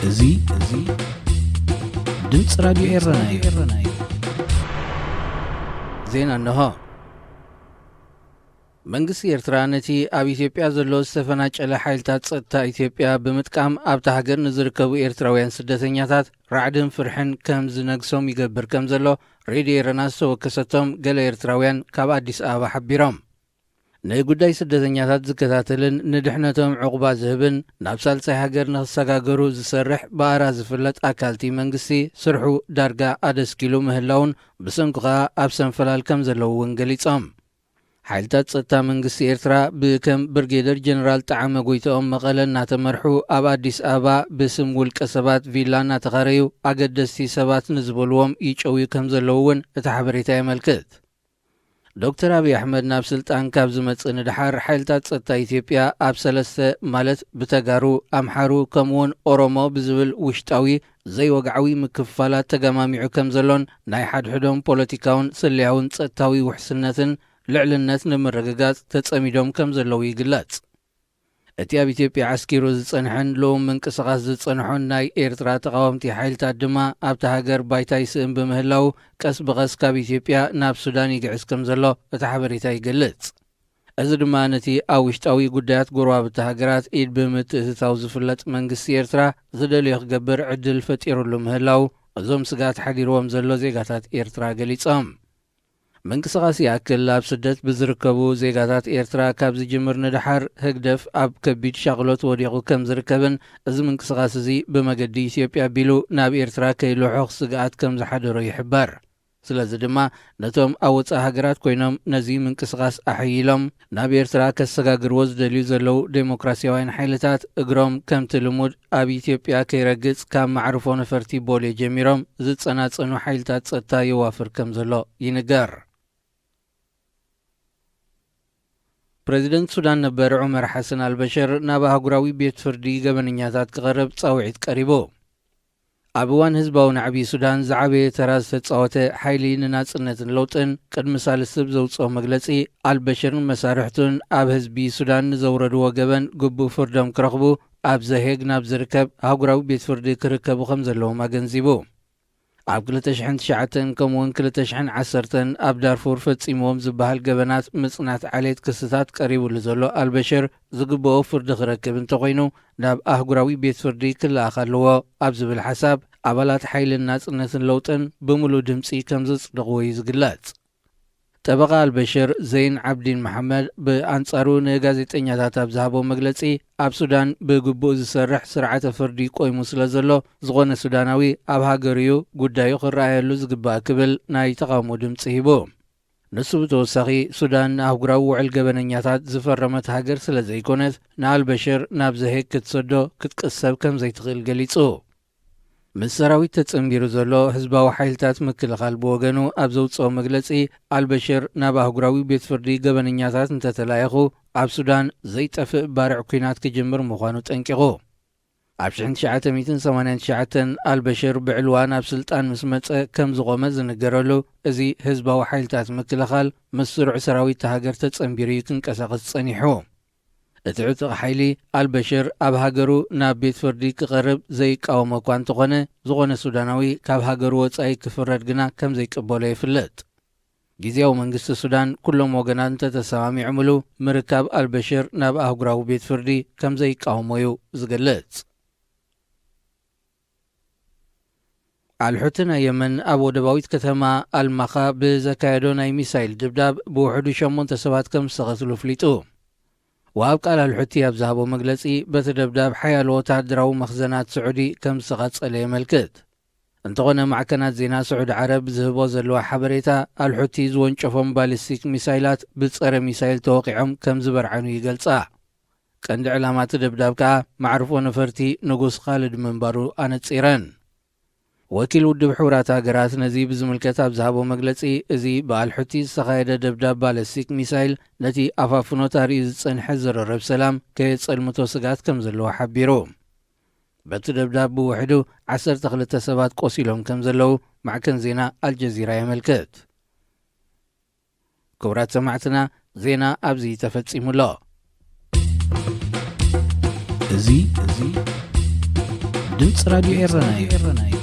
እዚ እዚ ድምፂ ራዲዮ ኤረና እዩ። ዜና እንሆ። መንግስቲ ኤርትራ ነቲ ኣብ ኢትዮጵያ ዘሎ ዝተፈናጨለ ሓይልታት ጸጥታ ኢትዮጵያ ብምጥቃም ኣብታ ሃገር ንዝርከቡ ኤርትራውያን ስደተኛታት ራዕድን ፍርሕን ከም ዝነግሶም ይገብር ከም ዘሎ ሬድዮ ኤረና ዝተወከሰቶም ገለ ኤርትራውያን ካብ ኣዲስ ኣበባ ሓቢሮም። ንጉዳይ ስደተኛታት ዝከታተልን ንድሕነቶም ዕቑባ ዝህብን ናብ ሳልሳይ ሃገር ንኽሰጋገሩ ዝሰርሕ ብኣራ ዝፍለጥ ኣካልቲ መንግስቲ ስርሑ ዳርጋ ኣደስኪሉ ምህላውን ብሰንኩ ኸኣ ኣብ ሰንፈላል ከም ዘለዉ እውን ገሊጾም። ሓይልታት ጸጥታ መንግስቲ ኤርትራ ብከም ብርጌደር ጀነራል ጠዓመ ጎይትኦም መቐለ እናተመርሑ ኣብ ኣዲስ ኣበባ ብስም ውልቀ ሰባት ቪላ እናተኻረዩ ኣገደስቲ ሰባት ንዝበልዎም ይጨውዩ ከም ዘለዉ እውን እቲ ሓበሬታ የመልክት። ዶክተር ኣብይ ኣሕመድ ናብ ስልጣን ካብ ዝመጽእ ንደሓር ሓይልታት ጸጥታ ኢትዮጵያ ኣብ ሰለስተ ማለት ብተጋሩ፣ ኣምሓሩ ከምኡውን ኦሮሞ ብዝብል ውሽጣዊ ዘይወግዓዊ ምክፍፋላት ተገማሚዑ ከም ዘሎን ናይ ሓድሕዶም ፖለቲካውን ስለያውን ጸጥታዊ ውሕስነትን ልዕልነት ንምርግጋጽ ተጸሚዶም ከም ዘለዉ ይግለጽ። እቲ ኣብ ኢትዮጵያ ዓስኪሩ ዝጸንሐን ልኡም ምንቅስቓስ ዝጸንሖን ናይ ኤርትራ ተቓወምቲ ሓይልታት ድማ ኣብታ ሃገር ባይታ ይስእን ብምህላው ቀስ ብቐስ ካብ ኢትዮጵያ ናብ ሱዳን ይግዕዝ ከም ዘሎ እቲ ሓበሬታ ይገልጽ። እዚ ድማ ነቲ ኣብ ውሽጣዊ ጉዳያት ጎረባብቲ ሃገራት ኢድ ብምትእትታው ዝፍለጥ መንግስቲ ኤርትራ ዝደልዮ ክገብር ዕድል ፈጢሩሉ ምህላው እዞም ስግኣት ሓዲርዎም ዘሎ ዜጋታት ኤርትራ ገሊጾም። ምንቅስቓስ ይኣክል ኣብ ስደት ብዝርከቡ ዜጋታት ኤርትራ ካብ ዝጅምር ንደሓር ህግደፍ ኣብ ከቢድ ሻቕሎት ወዲቑ ከም ዝርከብን እዚ ምንቅስቓስ እዚ ብመገዲ ኢትዮጵያ ኣቢሉ ናብ ኤርትራ ከይልሑኽ ስግኣት ከም ዝሓደሮ ይሕበር። ስለዚ ድማ ነቶም ኣብ ወጻኢ ሃገራት ኮይኖም ነዚ ምንቅስቓስ ኣሐይሎም ናብ ኤርትራ ከሰጋግርዎ ዝደልዩ ዘለዉ ዴሞክራስያውያን ሓይልታት እግሮም ከምቲ ልሙድ ኣብ ኢትዮጵያ ከይረግጽ ካብ መዕርፎ ነፈርቲ ቦሌ ጀሚሮም ዝጸናጸኑ ሓይልታት ጸጥታ የዋፍር ከም ዘሎ ይንገር። ፕሬዚደንት ሱዳን ነበር ዑመር ሓሰን ኣልበሽር ናብ ኣህጉራዊ ቤት ፍርዲ ገበነኛታት ክቐርብ ጻውዒት ቀሪቡ። ኣብ እዋን ህዝባዊ ናዕቢ ሱዳን ዝዓበየ ተራ ዝተጻወተ ሓይሊ ንናጽነትን ለውጥን ቅድሚ ሳልስቲ ብዘውጽኦ መግለጺ ኣልበሽርን መሳርሕቱን ኣብ ህዝቢ ሱዳን ንዘውረድዎ ገበን ግቡእ ፍርዶም ክረኽቡ ኣብ ዘሄግ ናብ ዝርከብ ኣህጉራዊ ቤት ፍርዲ ክርከቡ ከም ዘለዎም ኣገንዚቡ። ኣብ ክልተ ሽሕን ትሽዓተን ከምኡውን ክልተ ሽሕን ዓሰርተን ኣብ ዳርፉር ፈጺምዎም ዝበሃል ገበናት ምጽናት ዓሌት ክስታት ቀሪቡሉ ዘሎ ኣልበሽር ዝግብኦ ፍርዲ ክረክብ እንተኾይኑ ናብ ኣህጉራዊ ቤት ፍርዲ ክለኣኽ ኣለዎ ኣብ ዝብል ሓሳብ ኣባላት ሓይልን ናጽነትን ለውጥን ብምሉእ ድምጺ ከም ዘጽደቕዎ እዩ ዝግለጽ። ጠበቓ ኣልበሽር ዘይን ዓብዲን መሓመድ ብኣንጻሩ ንጋዜጠኛታት ኣብ ዝሃቦ መግለጺ ኣብ ሱዳን ብግቡእ ዝሰርሕ ስርዓተ ፍርዲ ቆይሙ ስለ ዘሎ ዝኾነ ሱዳናዊ ኣብ ሃገሩ እዩ ጉዳዩ ክረኣየሉ ዝግባእ ክብል ናይ ተቓውሞ ድምጺ ሂቡ። ንሱ ብተወሳኺ ሱዳን ንኣህጉራዊ ውዕል ገበነኛታት ዝፈረመት ሃገር ስለ ዘይኮነት ንኣልበሽር ናብ ዘሄግ ክትሰዶ ክትቅሰብ ከም ዘይትኽእል ገሊጹ። ምስ ሰራዊት ተጸንቢሩ ዘሎ ህዝባዊ ሓይልታት ምክልኻል ብወገኑ ኣብ ዘውጽኦ መግለጺ ኣልበሽር ናብ ኣህጉራዊ ቤት ፍርዲ ገበነኛታት እንተተላኢኹ ኣብ ሱዳን ዘይጠፍእ ባርዕ ኲናት ክጅምር ምዃኑ ጠንቂቑ። ኣብ ሽሕን ትሽዓተ ሚእትን ሰማንያን ትሽዓተን ኣልበሽር ብዕልዋ ናብ ስልጣን ምስ መጸ ከም ዝቖመ ዝንገረሉ እዚ ህዝባዊ ሓይልታት ምክልኻል ምስ ስሩዕ ሰራዊት እታ ሃገር ተጸንቢሩ እዩ ክንቀሳቐስ ጸኒሑ። እቲ ዕጡቕ ሓይሊ ኣልበሽር ኣብ ሃገሩ ናብ ቤት ፍርዲ ክቐርብ ዘይቃወሞ እኳ እንተኾነ ዝኾነ ሱዳናዊ ካብ ሃገሩ ወጻኢ ክፍረድ ግና ከም ዘይቅበሎ ይፍለጥ። ግዝያዊ መንግስቲ ሱዳን ኩሎም ወገናት እንተተሰማሚዖምሉ ምርካብ ኣልበሽር ናብ ኣህጉራዊ ቤት ፍርዲ ከም ዘይቃወሞ እዩ ዝገልጽ። ኣልሑቲ ናይ የመን ኣብ ወደባዊት ከተማ ኣልማኻ ብዘካየዶ ናይ ሚሳይል ድብዳብ ብውሕዱ ሸሞንተ ሰባት ከም ዝተቐትሉ ኣፍሊጡ። ወሃብ ቃል ኣልሑቲ ኣብ ዝሃቦ መግለጺ በቲ ደብዳብ ሓያሎ ወተሃደራዊ መኽዘናት ስዑዲ ከም ዝተቓጸለ የመልክት። እንተኾነ ማዕከናት ዜና ስዑዲ ዓረብ ዝህቦ ዘለዋ ሓበሬታ ኣልሑቲ ዝወንጨፎም ባሊስቲክ ሚሳይላት ብጸረ ሚሳይል ተወቒዖም ከም ዝበርዓኑ ይገልጻ። ቀንዲ ዕላማ እቲ ደብዳብ ከኣ መዕርፎ ነፈርቲ ንጉስ ኻልድ ምንባሩ ኣነጺረን። ወኪል ውድብ ሕቡራት ሃገራት ነዚ ብዝምልከት ኣብ ዝሃቦ መግለጺ፣ እዚ ብኣልሑቲ ዝተኻየደ ደብዳብ ባለስቲክ ሚሳይል ነቲ ኣፋፍኖት ኣርእዩ ዝጸንሐ ዝርርብ ሰላም ከየጸልምቶ ስግኣት ከም ዘለዎ ሓቢሩ። በቲ ደብዳብ ብውሕዱ ዓሰርተ ክልተ ሰባት ቆሲሎም ከም ዘለዉ ማዕከን ዜና ኣልጀዚራ የመልክት። ክቡራት ሰማዕትና፣ ዜና ኣብዚ ተፈጺሙ ኣሎ። እዚ እዚ ድምፂ ራድዮ ኤረና እዩ።